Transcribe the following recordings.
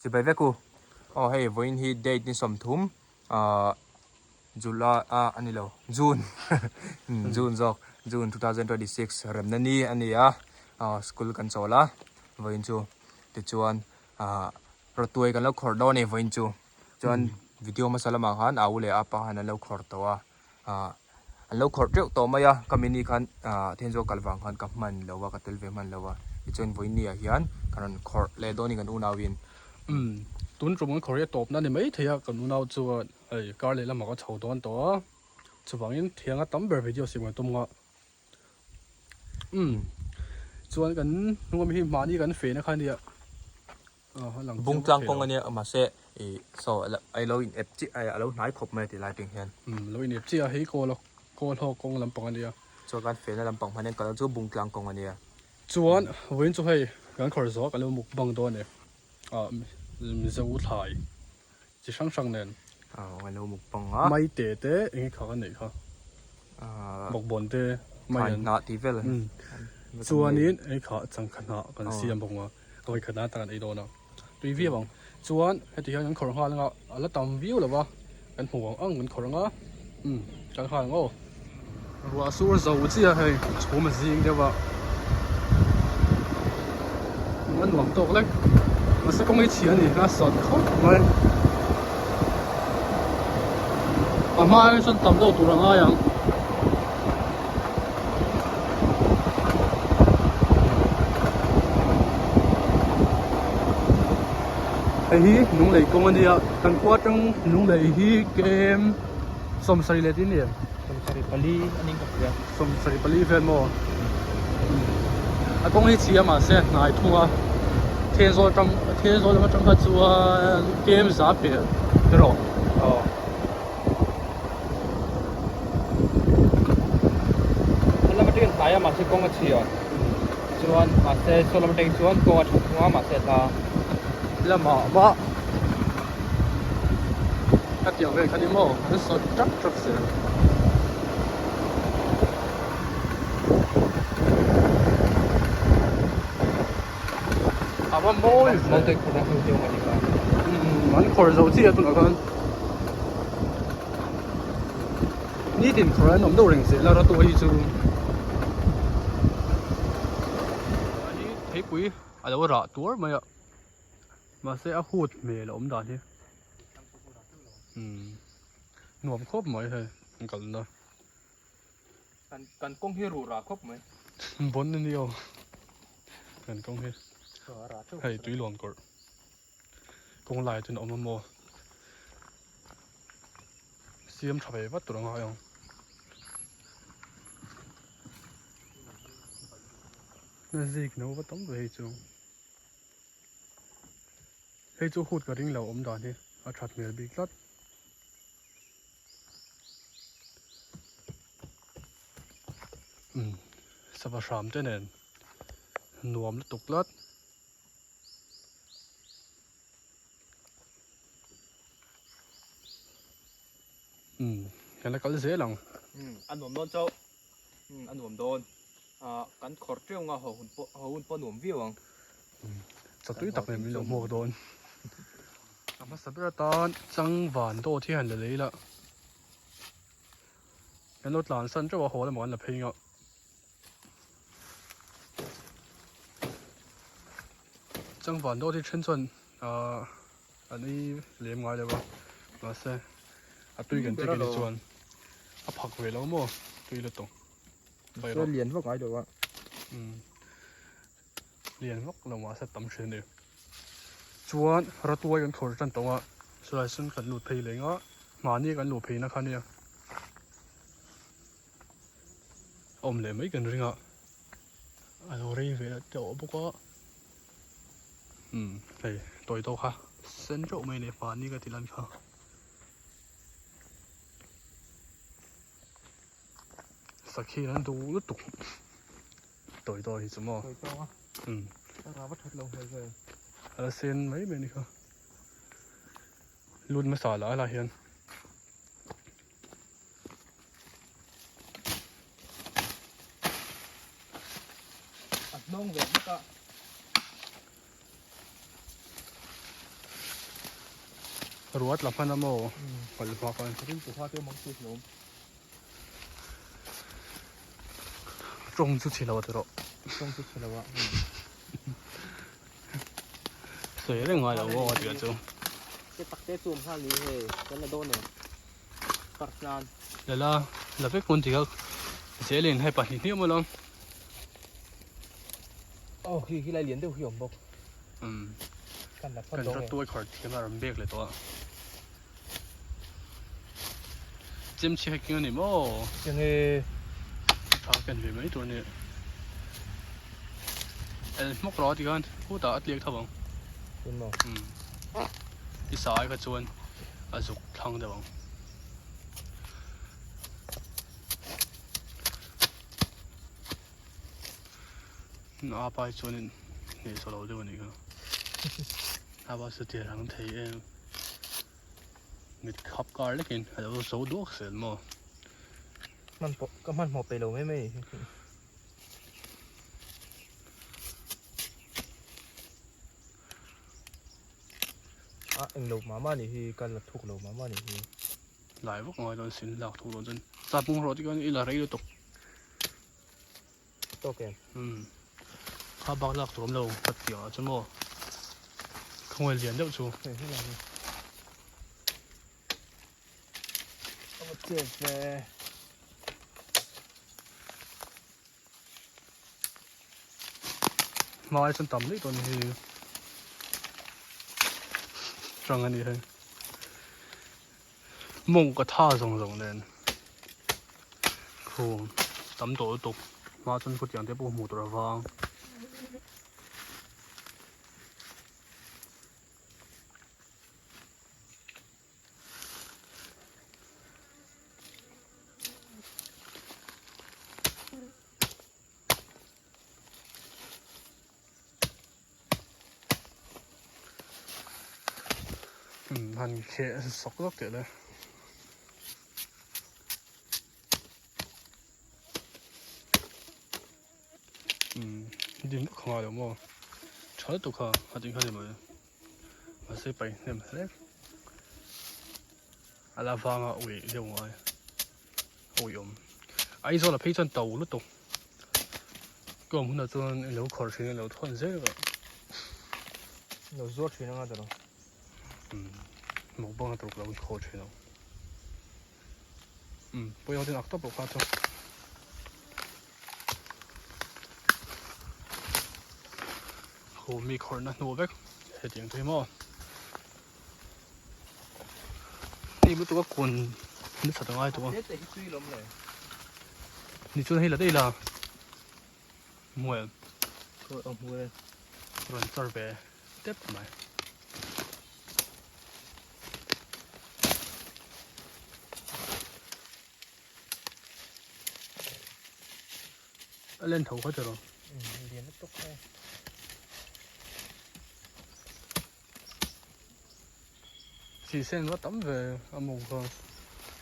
Chibai vek u. Aw hei vawiin hi date ni 30 ah July ah a ni lo June June zawk June 2026 remna ni a ni a aw school kan chawl a vawiin chu tichuan ah rawtuai kan lo khawrh dawn a ni vawiin chu chuan video hmasa lamah khan a u leh a pa khan an lo khawrh tawh a. ah an lo khawrh teuh tawh mai a ka mini khan ah Thenzawl kal vang khan ka hman lo a ka tel ve hman lo a tichuan vawiin ah hian ka rawn khawrh leh dawn a ni kan unau in. Umm tun tum kan khawrh hi a tawpna ni mai thei a kan unau chuan hei kar leh lamah ka chho dawn tawh a chuvangin thiang a tam ber video siam kan tum nga umm chuan kan hnung ami hi mahni kan fehna kha ania. Bung tlang kawng a nia mahse ih saw a lo in ep chiah a lo hnai khawp mai a ti lai peng hian. Umm lo in ep chiah a hei kawl kawl ho kawng lampang a nia. Chuan kan fehna lampang hman hian kal chu bung tlang kawng a nia. Chuan vawiin chu hei kan khawr zawh kan lo mukbang dawn e ah Mizo thlai chi hrang hrang nen. Aw kan lo mukbang a. Maite te eng nge kha kan neih kha. Bawkbawn te mai an. Thlai hnah tih vel. Chuanin eng kha changkha hnah kan siam bawk a. Ka vawi khat nan tak an ei dawn a, tui viau ang. Chuan heti hian kan khawrh nghal anga a la tam viau lo va, kan hmu ang ang kan khawrh anga umm kan nghal ang aw. Ruah sur zo chiah hei chhum a zing deuh a, a nuam tawk lek. Mahse kawng hi chhia a ni a sawt khawp mai. A hma hi chuan tam deuh tur a ngai ang. Hei hi Lunglei kawng a nia kan khua atang Lunglei hi kem 74 leh tin em 74 a ning ka hria 74 vel maw a kawng hi chhia mahse a hnai thung a Thenzawl atang Thenzawl lam atang kha chuan kem za pel erawh aw. Lam atangin hnai a mahse kawng a chhia chuan mahse saw lam atangin chuan kawng a tha thung a mahse a hla lamah mah ka tih ang vel kha ni maw an sawt tap tap zel. A va mawi ve an khawr zo chiah tunah khan nitin khawr an awm deuh reng zel a rawtuah hi chu theipui a lo rah tuar mai a mahse a hut hmel a awm dan hi nuam khawp mai hei an kalna. Kan kawng hi ruh rah khawp mai. Bon a ni aw. Kan kawng hi. Hei tui lawn kawrh. Kawng lai chuan a awm a maw. Siam tha ve vat tur a ngai ang. Na zik no va tam ve hei chu. Hei chu hut ka ring lo awm dan hi a that hmel bik tlat. Umm sava hram te nen nuam lutuk tlat. Umm kan la kal zel ang. Umm a nuam dawn chauh umm a nuam dawn ah kan khawrh teuh ang a haw hun pawh haw hun pawh a nuam viau ang. Umm chatui tak nen min lo hmuak dawn. A hmasa ber atan changvan dawt hi han la lei la. Kan lo tlan san teuh a haw lamah kan la phei ngah. Changvan dawt hi then chuan ahh an ei lem ngai lo a mahse a tui kan tih hi chuan a phak ve lo maw tui lutuk. Chuan lian vak ngai lo a. Umm lian vak lo mahse tam thin a ni. Chuan ratuai kan khawr tan tawng a chulai chuan kan lut phei leh nga mahni kan luh phei na kha nia awm leh mai kan ring a a lo rei ve tawh bawk a umm hei tawi tawk kha sen teuh mai leh mahni ka ti lan kha. Sakhi an duh lutuk tawi tawi hi chu maw tawi tawi a umm a va that lo hmel ve a la sen mai mai a ni kha lut hmasa lah lah hian a hnawng ve bawk a. Ruat la hman a maw? Palh hma khan. Ring tu kha te mang chu hlawm. Tawng chu chhe lo a ti rawh. Tawng chu chhe lo a. Sawi reng ngai lo maw a ti a chu. Te tak te chu awm nghal ni hei kan la dawn em parh nan. La la la vek pawn ti kha zelin hei pahnih hniam alawm. Aw khi khi lai lian deuh hi awm bawk. Umm kan rawtuai khawr thiam a rawn bek leh tawh a. Chem chhi hek eng a ni maw? Enge tha ken ve mai tur a ni. El hmawk rawh a ti khan khutah a tliak tho ang. Tun maw? Umm i sa ai kha chuan a zuk thlang deuh ang. A pa hi chuanin hnehsawh lo deuh a nih kha. A pa chu tir ang thei em. Mit khap kar lekin a lo zo duak zel maw. Hman pawh ka hmanhmawh peih lo mai mai. A englo mah mah nih hi ka la thuk lo mah mah nih hi. Lai vak ngai dawn sin lak thuk dawn chuan sap hmung rawh tikhan i la rei lutuk. Tawk em? Umm kha bak lak tur awm lo ka ti ang ah chuan maw khawngaih lian deuh chu. Hei hi lang hi. A va chep ve. Hmai chuan tam daih tawh a ni hei rang a ni hei mawng ka tha zawng zawng nen khu tam tawh lutuk hma chuan khutiang te pawh hmuh tur avang. Han kheh sawk zawk teh le. Dim vak a ngai lo maw tha lutuk kha a tih kha ni mai. Mahse paih hnem hle a la vanga ui deuh ngai a ui awm Aizawl ah phei chuan to lutuk ka awm hunah chuan i lo khawrh thin a lo thawn zel a lo zuar thin anga tawh umm mukbang a tur ka lo khawr thin ang umm pawimawh ten ak tawp loh kha chu. Khu mi khawrhna hnu vek hetiang te hi maw hnim lutuk a kun nasa ta ngai tawh a ni chuan hei la daih la hmuh em rawn char ve tep mai. A len tho kha chu rawh. Lian lutuk kha. Chi sen va tam ve a mawng kha.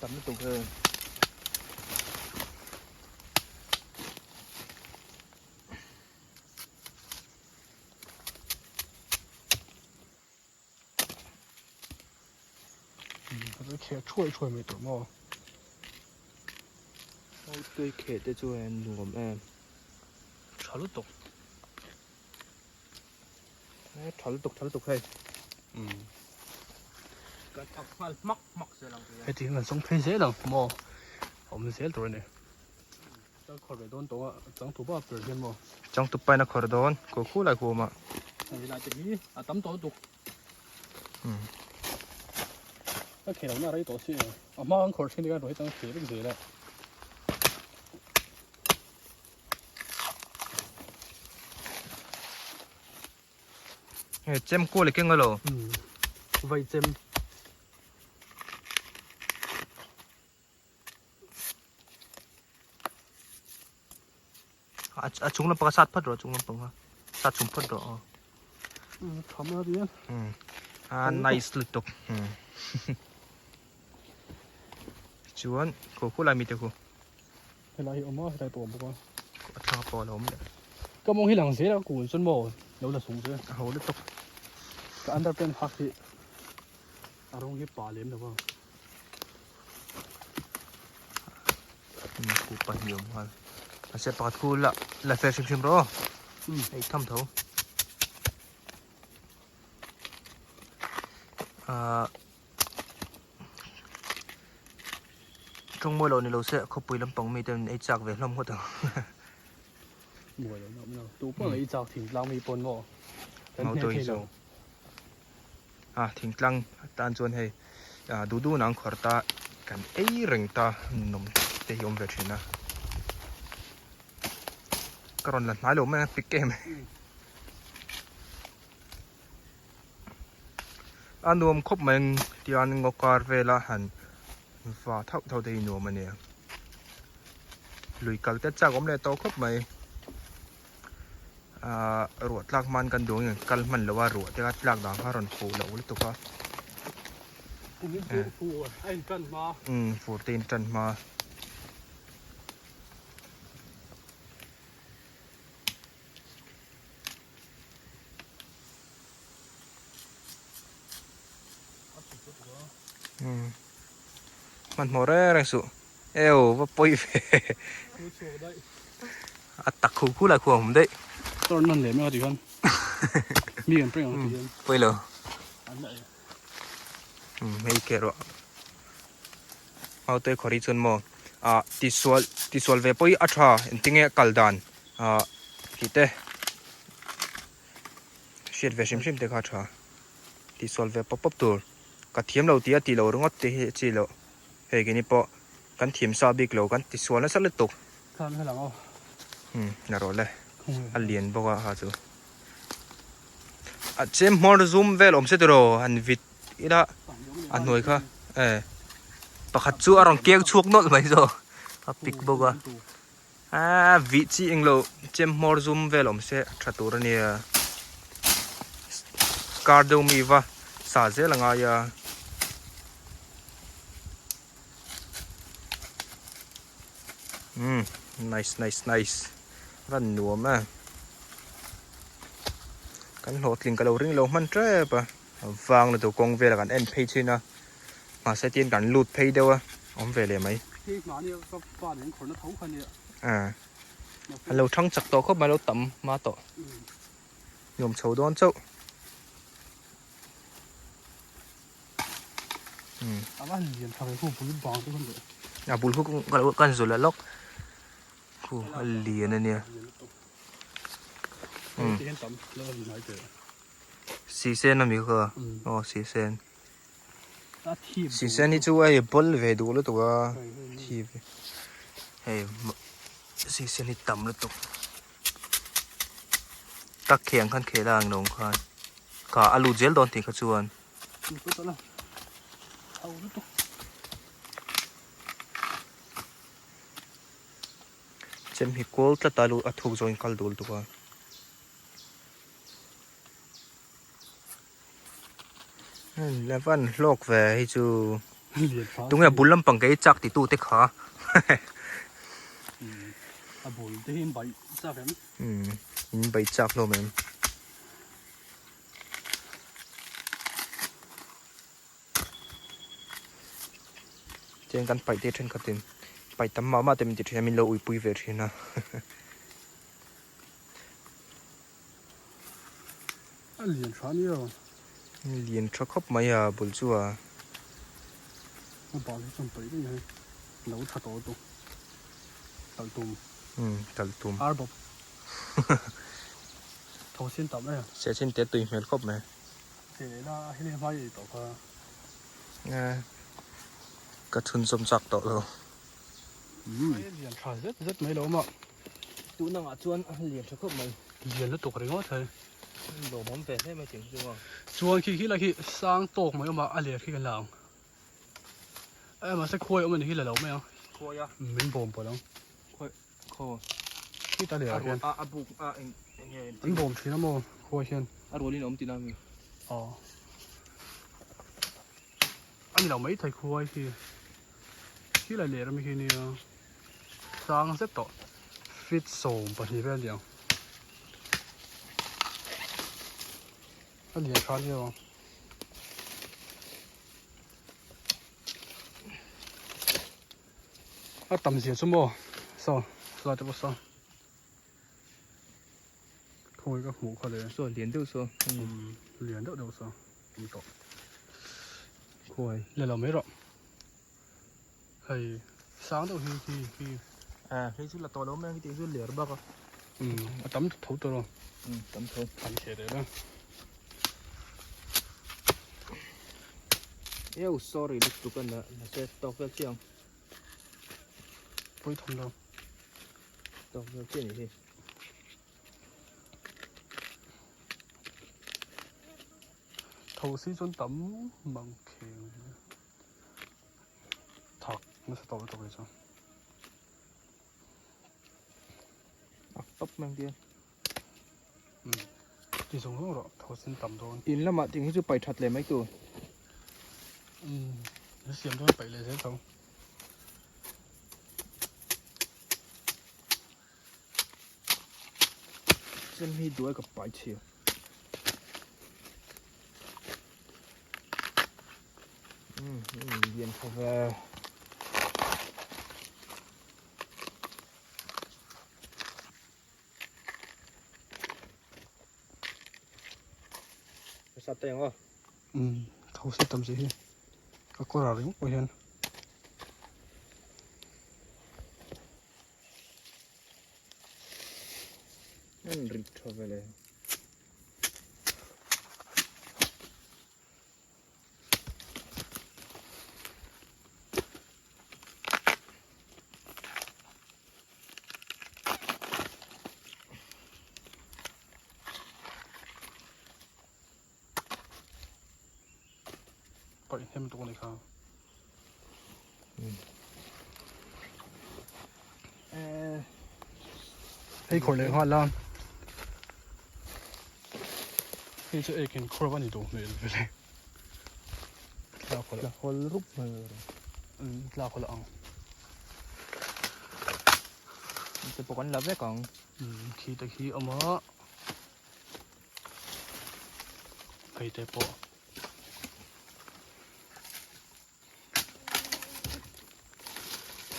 Tam lutuk e. A kheh thuai thuai mai tawh maw? Tui kheh te chu a nuam em. Tha lutuk. Tha lutuk tha lutuk hei. Kan thak nghal hmak hmak zel ang. Heti hian kan sawng phei zel ang maw? A awm zel tur a ni. Chang khawr ve dawn tawng a, changtu pa ber hian maw? Changtu pain a khawr dawn, khaw khu lai huam a. Hei lai te hi a tam tawh lutuk. Ka khel lohna a rei tawh si a, a hma an khawr thin te khan ruai chang khel vek zel a. Hei chem kual i keng alo. Vai chem. A chung lampang a sat phawt rawh a chung lampang kha sat chhum phawt rawh aw. Tham a ria. A nice lutuk. Chuan khu khu lai mi te khu. Helai hi awm a helai pawh awm bawk a. A thlang pawh a lo awm leh. Ka mawng hi lang zel a kul chuan maw lo la sung che. A ho lutuk. Ka underpant hak hi. A rawng hi pa lem lo a. Khu pahnih awm nghal. Mahse pakhat khu la la fel hrim hrim rawh aw. Ei tham tho. Ahh tawng mawi lo ni lo se khawpui lampang mi te an ei chak ve hlawm ngawt ang. Mawi lo na awm lo. Tu pawh ei chak thingtlang mi pawn maw kan hne thei lo. A thingtlang atan chuan hei duh duh nang khawr ta kan ei reng ta nawm te hi awm ve thin a. Ka rawn la hnai lo mai a pik em. A nuam khawp mai ang tian ngaw kar vela han va thauh thauh te hi nuam a nia. Lui kal te chak awm leh tawh khawp mai. Ahh ruah tlak hman kan duh ang kal hman lo a ruah te kha tlak dan kha a rawn fuh loh lutuk a. Umm fur te in tan hma. Hmanhmawh reng reng suh eo va pawi ve a tak khu khu lai khu a awm daih. Turn on leh mek a tih khan mi kan prank ang tih hian. Pawi lo. Hei ke erawh Maute khawri chuan maw ah tisual tisual ve pawh hi a tha engtinge kal dan ah tih te hriat ve hrim hrim te kha a tha tisual ve pawp pawp tur ka thiam lo tih a tih loh ringawt te hi a chi loh hei keini pawh kan thiam sa bik lo kan tisual nasa lutuk la rawh le a lian bawk a ha chu. A chem hmawr zum vel awm se tiraw han vit ila a hnuai kha e pakhat chu a rawn keng chhuak nawlh mai zawk a pik bawk a aaa vih chi englo chem hmawr zum vel awm se a tha tur a nia kar deuh mi va sa zel a ngai a. Umm nice nice nice van nuam e kan hlawhtling ka lo ring lo hman tep a vang lutuk kawng velah kan en phei thin a mahse tin kan lut phei deuh a awm ve leh mai a lo thang chak tawh khawp mai a lo tam hma tawh nuam chho dawn chauh. A bul khu kan zul a lawk khu a lian a nia sisen ami kha aw sisen sisen hi chu hei bawl ve duh lutuk a thi ve hei sisen hi tam lutuk. Tak kheng khan khel a ang lo khan ka a lut zel dawn tih kha chuan. Chem hi kawl tlat a a thuk zawngin kal dul tuk a. La van hlawk ve hei chu tunge bul lampang kei chak ti tu te kha a bul te hi in baih chak em in baih chak hlawm em Tiang kan paih te thenkhatin paih tam mah mah te min ti thin a min lo uipui ve thin a. A lian tha ania. Lian tha khawp mai a bul chu a. A bal hi chuan paih daih a hei. Lo tha tawh lutuk. Talh tum. Umm talh tum. Ar bawp. Tho sin tam e. Se chin te tui hmel khawp mai. Che la hei le hmai ei tawh kha. Ka chhun zawm chak tawh lo. Umm lian tha zet zet mai lo mah. Tun angah chuan a lian tha khawp mai. Lian lutuk ringawt hei. Lawmawm ve hle mai tih chu a. Chuan khi khi lai khi sang tawk mai awm a, a ler khi kan la ang. E mahse khuai awm a ni hi la lo mai ang. Khuai a. Min bawm pawlh ang. Khuai khaw. Khi ta ler hian. A a buk a eng enge. An bawm thin a maw khuai hian. A rualin a awm tihna ami? Aw. A ni lo mai thei khuai khi. Khi lai ler ami khi nia. Sang zet tawh. Feet 12 vel a ni ang. A lian tha nia. A tam zia chu maw saw saw te pawh saw khawi ka hmuh kha le saw lian deuh saw lian deuh deuh saw awm tawh khawi le lo mai rawh hei sang deuh hi khi khi a hei chu la tawh lo mai ang tih chu ler bak a a tam tho tawh lo tam tho tam thei reng a eu sorry lutuk a na se tawk vel chiang Pawi tham lo. Tawk vel chiah ni hi. Tho si chuan tam mang kheng thak nasa tawh lutuk hi chu. A tawp mang tia. Ti zawng zawng rawh tho sin tam dawn. In lamah ting hi chu paih that leh mai tur. Umm an siam dawn paih leh zel tho. Chem hi duai ka pai chhia. Umm lian tha ve. Sa teng aw. Um tho si tam si hi. Ka kawr a ring pawh hian. An rit tha vele. Paih hnem tuk a ni kha. Hei khawr leh nghal a. Hei chu ekin khawr a ni duh hmel vele. Tla hawl rup mai. Tla hawl ang. Te pawh kan la vek ang. Khi te khi awm a. Hei te pawh.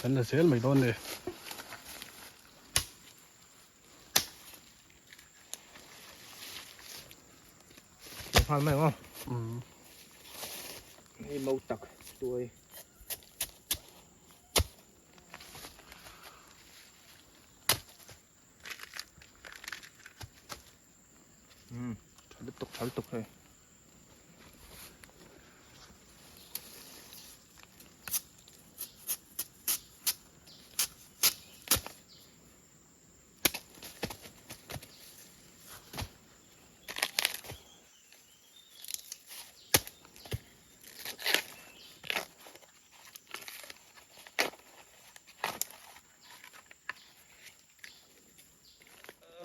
Kan la zel mai dawn le. Nghal mai ang aw. Hei mau tak tuai. Tha lutuk tha lutuk hei.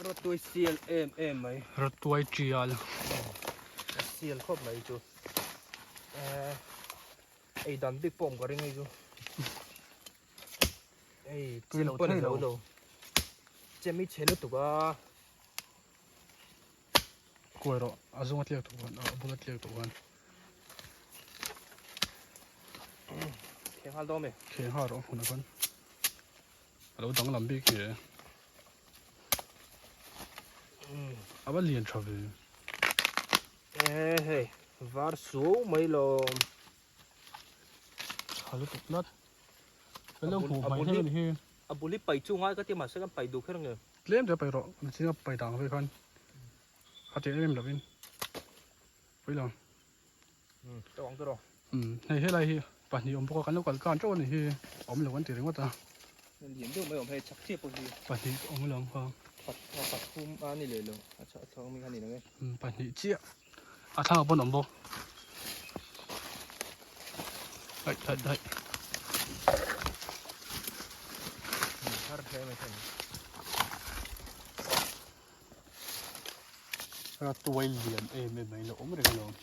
Rawtuai sial em em mai. Rawtuai tial. A sial khawp mai chu. Eh, ei dan bik pawh awm ka ring hei chu. Ei, Tui lo thei lo. lo. Chem i chhe lutuk a. Kuai rawh, a zung a tliak tawh khan, a bul a tliak tawh khan. Kheng nghal dawn mi? Kheng nghal rawh hmunah khan. A lo danglam bik hle. A va lian tha ve. E hei, var suau mai lawm. Tha lutuk tlat. Ka lo hmuh hmai hle ni hi. A bul hi pai chu ngai ka ti mahse kan pai duh kher nge. Tlem te pai rawh, an chinga pai dang ve khan. A tih em em lovin. Pui lo. Tawk ang tawh. Hei helai hi pahnih awm bawk a, kan lo kal khan teuh a ni hi, awm lo kan ti ringawt a. Lian deuh mai awm hei, chak chiah pawh hi. Pahnih awm lo ang kha. Pathum a ni leh lo, a chhak mi kha ni lo e. Pahnih chiah, a thlang ah pawn awm bawk. Hai hai hai. Har hle mai thei. Ra tuai lian em em mai lo awm reng alawm.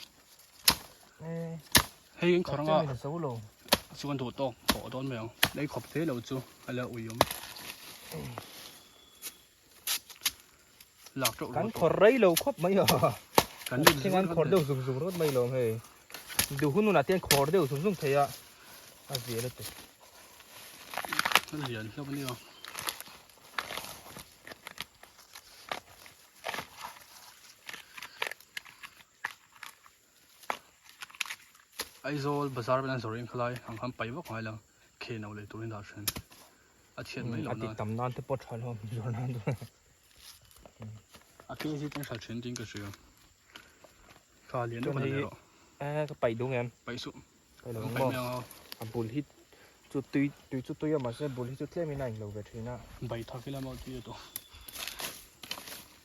Hei kan khawr anga chu kan duh tawk tawh dawn mai ang. Lei khawp hle lo chu a la ui awm. Lak teuh Kan khawr rei lo khawp mai a. Kan lut zung an khawr deuh zung zung rawt mai lawm hei. Duh hun hunah te an khawr deuh zung zung thei a. A zia lutuk. A lian hlauh a nia. Aizawl bazar vel an zawrh in khalai ang khan pai vak ngai lo khe no lei turin dah thin a chhiat mai loh nan. A ti tam nan te pawh tha lo zawrh nan tur. A ke hi kan hral thin tiin ka hria. Kha lian deuh khan a ni rawh. E ka paih dung em? Paih suh. Paih lo ang maw? A bul hi chu tui tui chu tui a mahse bul hi chu tlem in a in lo ve thin a. Bai thak ila maw tui a tawh.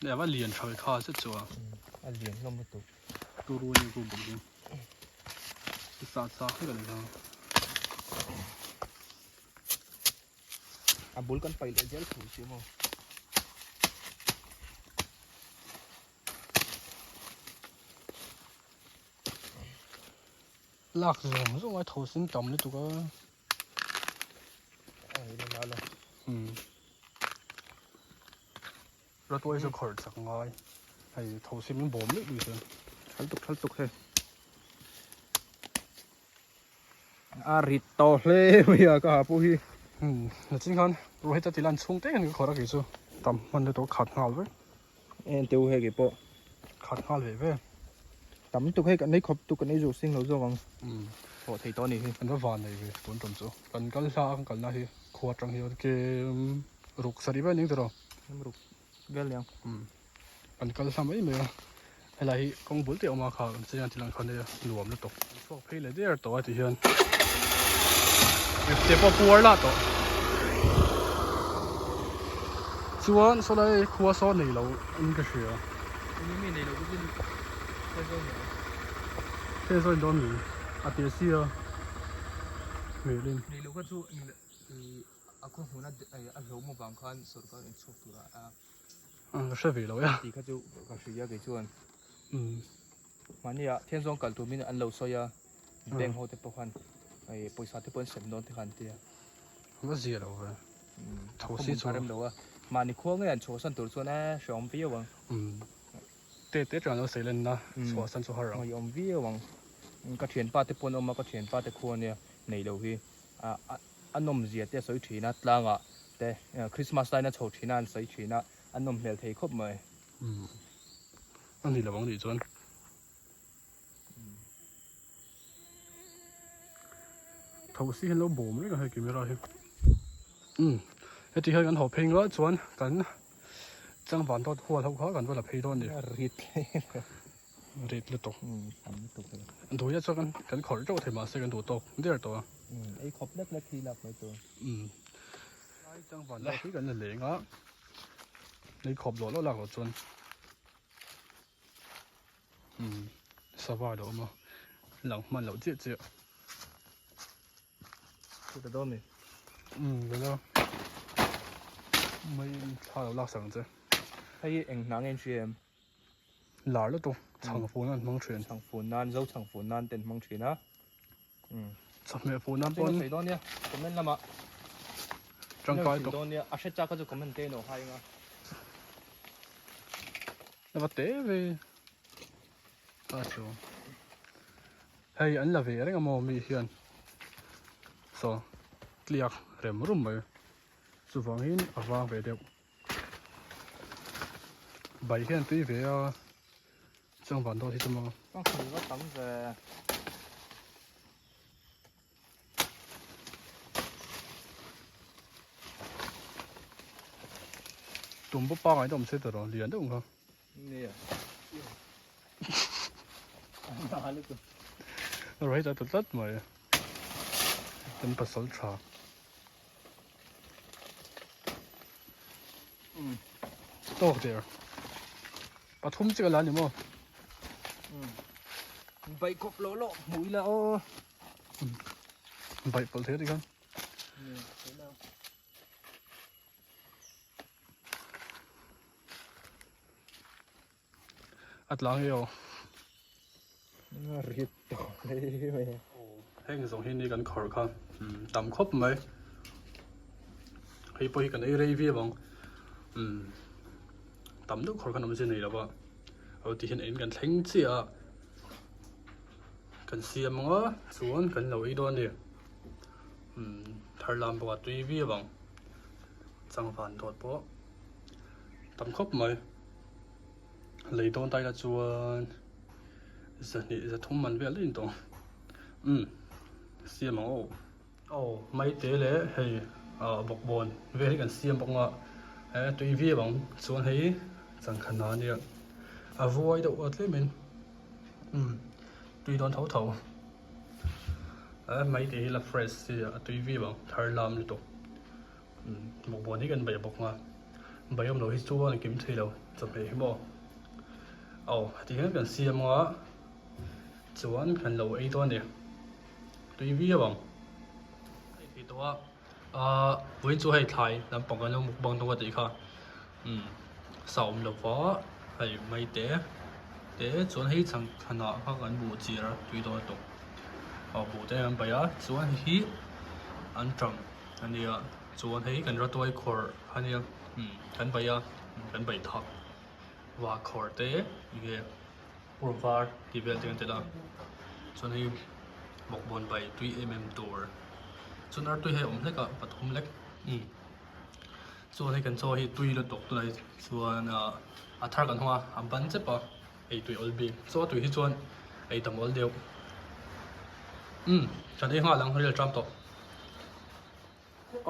Neh ava lian tha ve kha zet chu a. A lian hlawm lutuk. Turu a ni ku bawk hi. Sa sa hlek a ni kha. A bul kan paih leh zel tho si maw. Lak zawng zawng a tho sin tam lutuk a. Ratuai chu khawrh chak ngai hei tho sin min bawm luih luih se. Thal tuk thal tuk hei. A rit tawh hle mai a ka ha pawh hi. Nachin khan Rohit a tilan chhung te hian ka khawrh a kei chu tam hman lutuk a khat nghal vek. En teu hei kei pawh. Khat nghal ve ve. Tam tuk hei kan ei khawp tuk kan ei zuh sing lo zawk ang. Thawh thei tawh a nih hi. Kan va van nei ve tun tum chu. Kan kal hla a kan kalna hi khua atang hian ke ruk sarih vel ning tiraw. Ruk vel niang. Kan kal hla mai mai a. Helai hi kawng bul te a awm a kha kan chiang thil ang khan hei a nuam lutuk. Kan chhuak phei leh der tawh a ti hian te pawh puar lah tawh. Chuan sawlai khua saw nei lo in ka hria. Eng nge nei lo chu chin he zawn ni ang. He zawn dawn ni a ti sia hmelin. Nei lo kha chu a khaw hmuna a hlawm avang khan sorkar in chhuak tura a. Ka hre ve lo e. Tih kha chu ka hria kei chuan. Mahnia thian zawng kal tumin an lo sawi a, bank ho te pawh khan pawisa te pawh an sem dawn te kha an ti a. Va zia lo ve. Tho si chu. Rem lo a. Mahni khua ngei an chhuahsan tur chuan e hreawm viau ang. Te te tang lo sei lenna chhuahsan chu har ang. Ngaiawm viau ang. Ka thianpa te pawh an awm a, ka thianpa te khua nia nei lo hi. A nawmzia te a sawi thin a, tlangah te Christmas laiin a chho thin a an sawi thin a, a nawm hmel thei khawp mai. Umm a ni lo ang nih chuan. Thosi hian lo bawm reng a hei camera hi. Umm heti hian kan haw phei ngah chuan kan changvan dawt hual ho kha kan va la phei dawn a ni. Rit hle. Rit lutuk. Duhia chuan kan khawrh teuh thei mahse kan duh tawk der tawh a. Ei khawp lek lek hi lak mai tur. Lai changvan deuh hi kan la leng a. Ei khawp lawh lawh lak loh chuan. Sava a lo awm a. Lang hman loh chiah chiah. Chu ta dawn mi. Vela. Mai thla lo lak sak ang che. Hei eng hna nge in hria em? Lar lutuk chhang fun an hmang thin. Chhang fun nan zo chhang fun nan te an hmang thin a. Chawhmeh fun nan pawn. Sawi dawn nia comment lamah. Tangkai tuk. Dawn nia a hre chak kha chu comment te ino hai anga. Lava te ve. A chu. Hei an la ve reng a maw mi hian. So tliak rem rum mai. Chuvangin a vang ve deuh. Bai hian tui ve a chuang van dawt hi chu maw. Ka hmu va tam ve. Tumbu pangai te awm se tawh lian deuh ang kha. Nia. Right a ta tlat mai. Kan pasal tha. Tawk der. Pathum chi ka la ni maw? Baih kawp lo lo hmu ila aw. Baih pawlh thei tikhan. A tlang hi aw. Rit tawh hle mai. Heng zawng hi ni kan khawrh kha tam khawp mai. Hei pawh hi kan ei rei viau ang. Tam deuh khawrh khan awmzia nei lo va. Aw ti hian ein kan thleng chiah a. Kan siam ang a chuan kan lo ei dawn a ni. Thar lam bawk a tui viau ang. Changvan dawt pawh tam khawp mai. Lei dawn ta ila chuan zahnih zathum man vel daih a ni tawh ang. Umm siam ang aw. Aw maite leh hei ah bawkbawn vel hi kan siam bawk a he tui viau ang chuan hei changkhan a nia a vuai deuh a tlem in umm tui dawn tho tho eh maite hi la fresh chi a tui viau ang thar lam lutuk umm bawkbawn hi kan beih bawk a bai awm lo hi chuan a kim thei lo chawhmeh hi maw aw heti hian kan siam a chuan kan lo ei dawn a ni. Tui viau ang. Hei thei tawh a, ahh vawiin chu hei thlai lampang kan lo mukbang dawn a tih kha umm sa awm lo va hei mai te te chuan hei chhang thlanah kha kan buh chir a tui dawn lutuk aw buh te an paih a chuan hei hi an tang a nia chuan hei kan ratuai khawrh a nia umm kan paih a kan paih thak vah khawrh te enge. Pur var tih vel te kan tel a chuan hei bawkbawn bai tui em em tur chuan artui hei a awm hlek a pathum lek umm chuan hei kan chaw hi tui lutuk tunah hi chuan ah a thar kan hawng a a ban chep a ei tui awl bik chaw tui hi chuan ei tam awl deuh umm kan ei nghal ang rel ṭam tawh.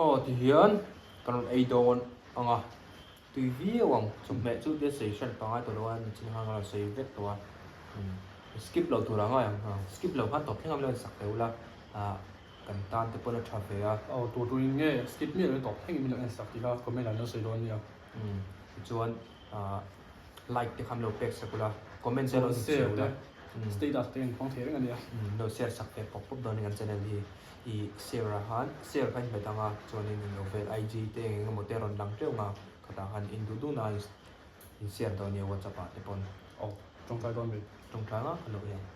Aw ti hian kan rawn ei dawn ang a, tui viau ang, chawhmeh chu tia sei hran pangai tawh lo a, nichin khan ka rawn sawi vek tawh a, skip loh tur a ngai ang, skip loh khan tawp thleng a min lo insak ve ula, ah kan tan te pawn a tha ve a. Aw tur turin nge skip miah lo tawp thleng in min lo ensak tih kha comment ah min lo sawi dawn nia. Tichuan like te kha min lo pek sak ula, comment te lo share ula. Status te kan hmang thei reng a nia. Min lo share sak ve pawp pawp dawn a ni kan channel hi. I share ah khan share kha in hmet ang a, chuanin in lo vel IG te eng eng emaw te a rawn lang teuh ang a, khatah khan in duh duhna in share dawn nia WhatsApp ah te pawn. Aw, tawngtai dawn ve. Tawngtai nga ka lo ei ang.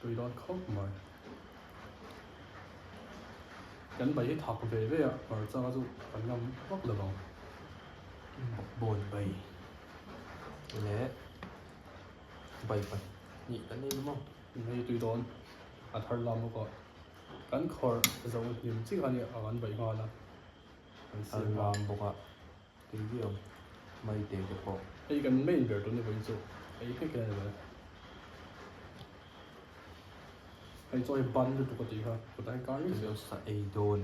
Tui dawn khawp mai. Kan bai hi thak ve ve a, hmarcha chu kan ngam vak lo vang. Bawkbawn bai leh bai pahnih kan nei maw? Hei tui dawn a thar lam bawk a. Kan khawrh zo hlim chiah a nia a kan bai nghal a. Kan siam lam bawk a, tui viau mai te te pawh. Hei kan main ber tun ni vawiin chu ei hlek hian a ni mai. Hei chaw hi ban lutuk a tih kha kutah hian kar reng zel. Sa ei dawn.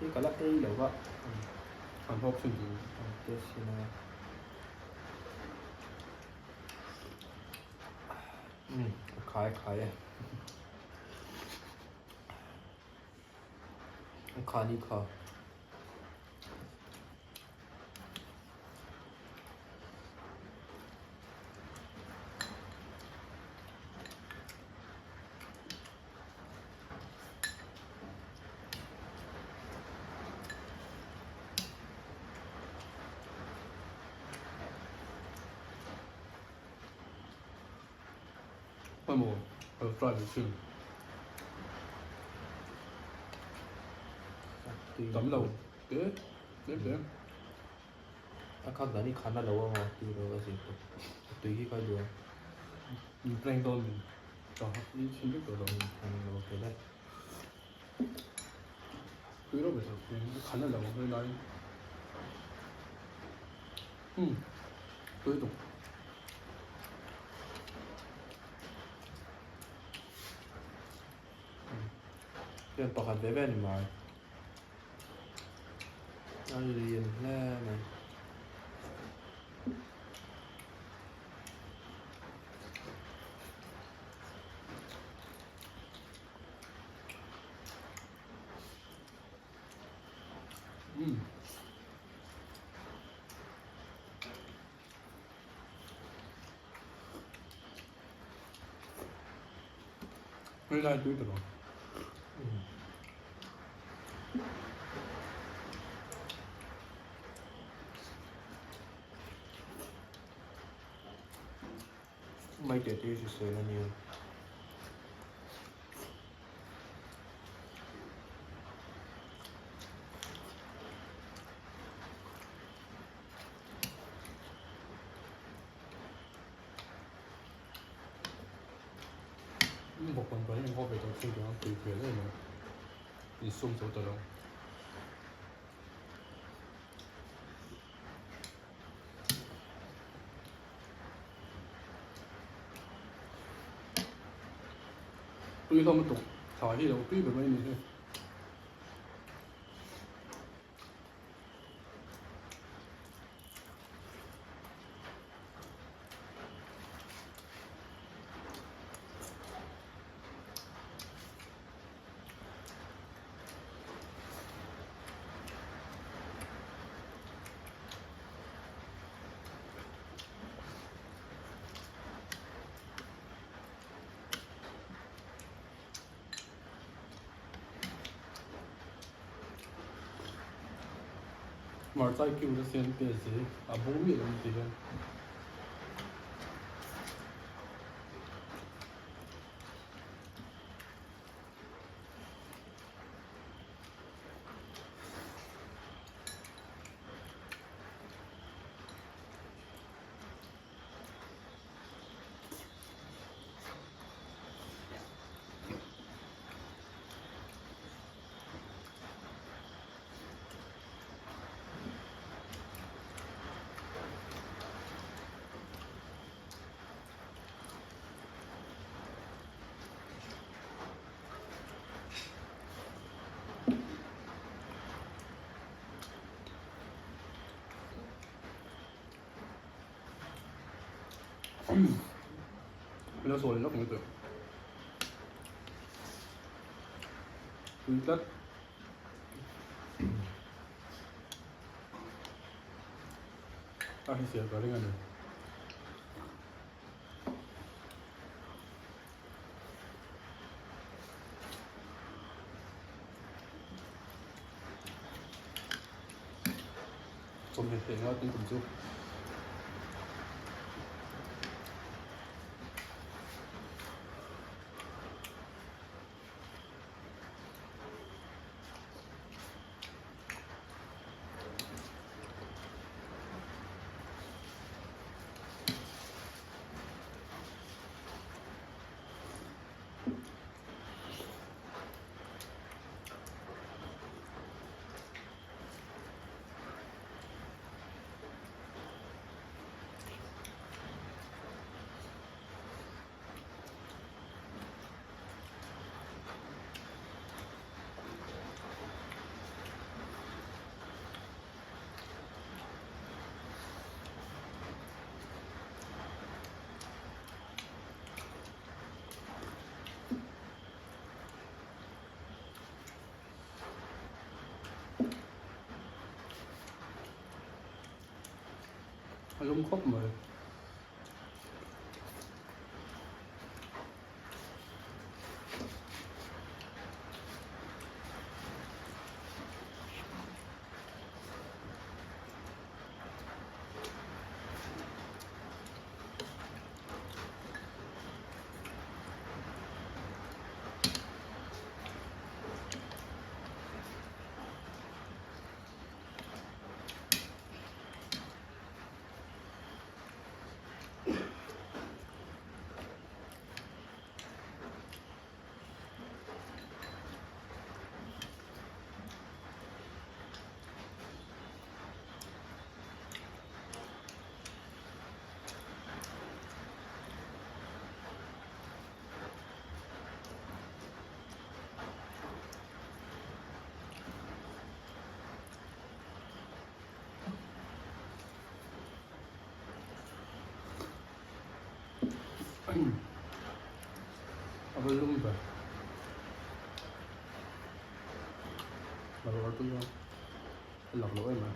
Hi ka la ei lo va. An hawp thin tur. An test thin a. Umm a khai khai e. A kha ni kha. Hmaw ka lo try ve thin. Tam lo te tlem tlem. A khak dan hi khan a lo a maw tui lo a zir tawp. A tui hi ka duh a. Min prank dawn min. Ka i chhin vek tawh lo. Khan a lo tel e. Tui reuh ve tawh. Khan a lo vel lai. Umm tui tuk. Hian pakhat ve ve a ni mai. A lian hle mai. Umm. Hei lai tui ta lo. Mai teh te hi hrisel a nia. Bawkbawn pawh hi engkaw ve tawh thung tawh a tui hmel em a insum zo ta lo. Tui hlawm lutuk tha hi lo tui ber mai ni hi. Hmarcha i kiu na siam te zi a bo miah lo ti hian. Ila sawi lawk mai tawh. Tui tlat. A hi sial ka ring a ni. Chawhmeh hleh ngai tum tum chu. A lum khawp mai. A va lum ber. A rawr tui a. A lak loh em a.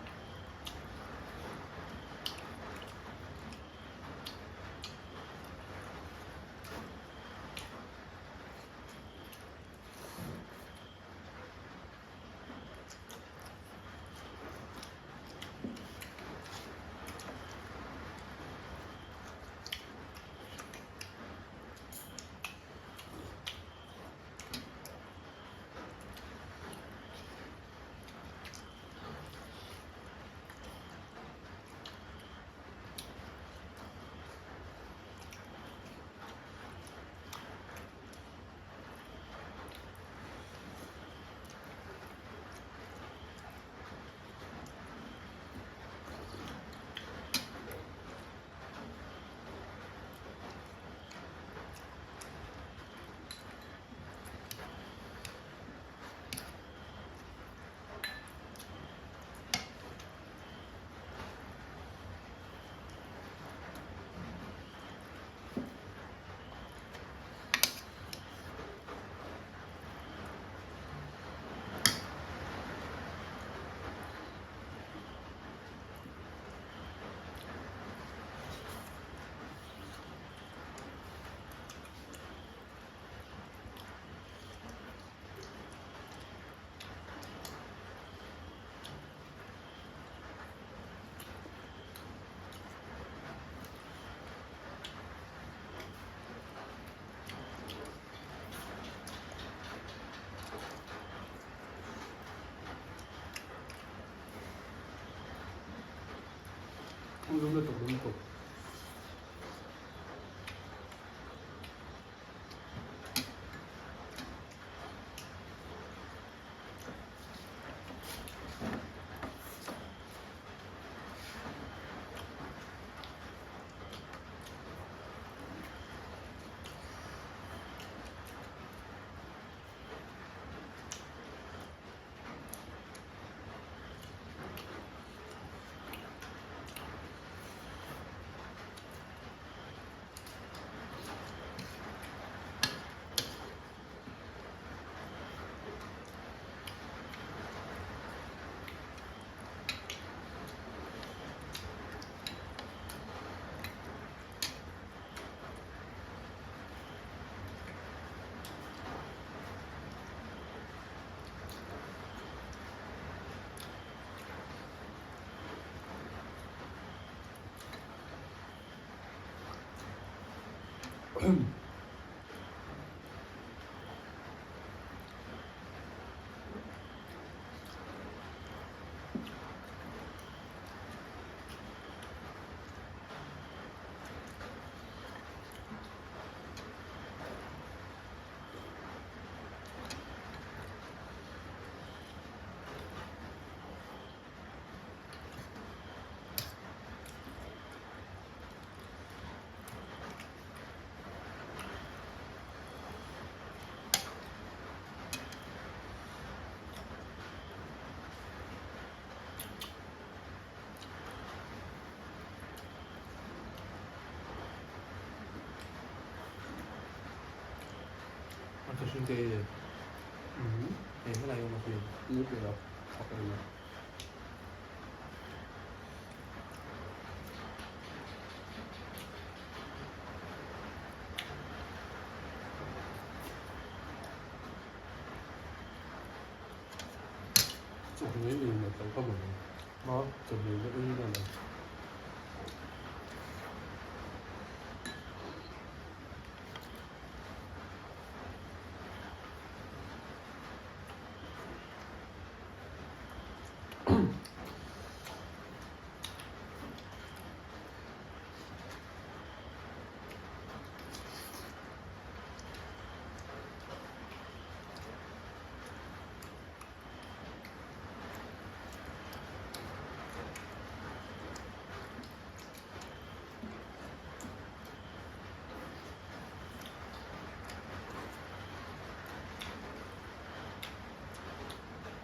lum lutuk lum lutuk.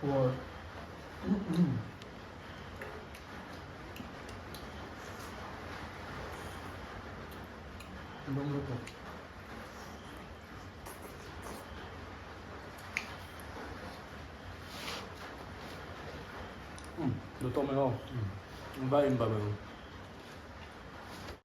Or lum lutuk. Umm, lutuk mai aw. Ba in ba mai.